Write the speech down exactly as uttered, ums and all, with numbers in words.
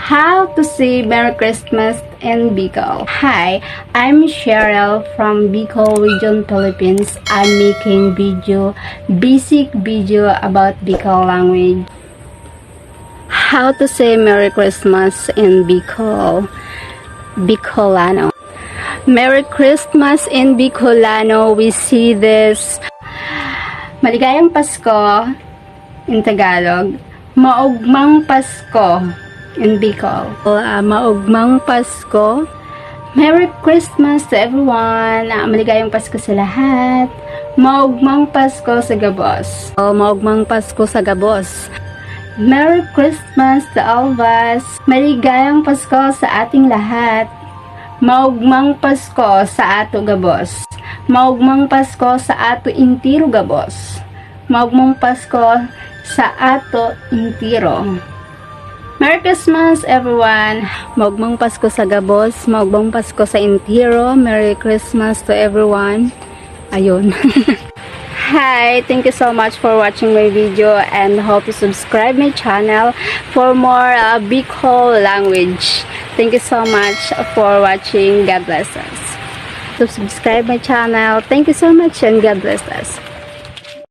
How to say Merry Christmas in Bicol. Hi, I'm Cheryl from Bicol Region, Philippines. I'm making video, basic video about Bicol language. How to say Merry Christmas in Bicol, Bicolano. Merry Christmas in Bicolano, we see this. Maligayang Pasko in Tagalog. Maugmang Pasko in Bicol. Ah, maugmang Pasko. Merry Christmas to everyone. Ah, maligayang Pasko sa lahat. Maugmang Pasko sa gabos. O, maugmang Pasko sa gabos. Merry Christmas to all of us. Maligayang Pasko sa ating lahat. Maugmang Pasko sa ato gabos. Maugmang Pasko sa ato intiro gabos. Maugmang Pasko sa ato intiro. Merry Christmas, everyone! Maugmang Pasko sa gabos, maugmang Pasko sa intiro. Merry Christmas to everyone. Ayun. Hi, thank you so much for watching my video and hope you subscribe my channel for more uh, Bicol language. Thank you so much for watching. God bless us. To subscribe my channel. Thank you so much and God bless us.